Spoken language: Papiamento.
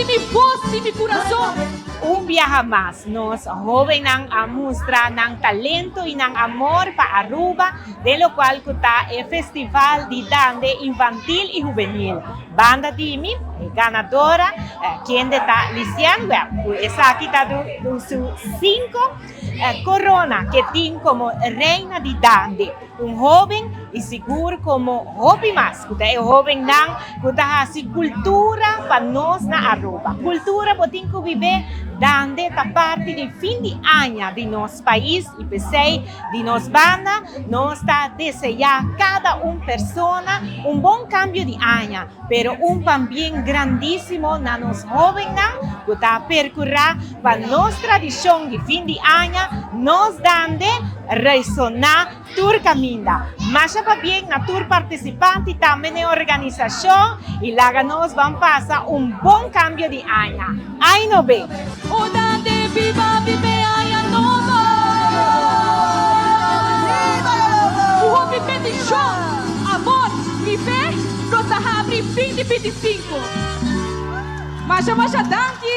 di mi bos i mi kurason. Un biaha mas nos hobennan a mustra nan talento y nan amor pa Aruba den locual cu ta e Festival di Dande Infantil y Hubenil. Banda di mi, e ganadora, kende ta Lisian Webb, cu esaki ta du su cinco corona ke tin como Reina di Dande. Un hoben y sigur como hopi mas cu ta e hobennan cu ta haci cultura pa nos na Aruba. Cultura bo tin cu bibe dande ta parti di fin di aña di nos pais y pesey di nos banda nos ta desea cada un persona un bon cambio di aña pero un pambien grandisimo na nos hobennan cu ta percura pa nos tradicion di fin di aña nos dande resona tur caminda. Masha pabien na tur participante y tambe na e organisacion y laga nos ban pasa un bon cambio di aña. Ay no be! O dande biba bibe aña nobo. Ku hopi bendishon, amor i fe nos ta habri 2025. Masha masha danki.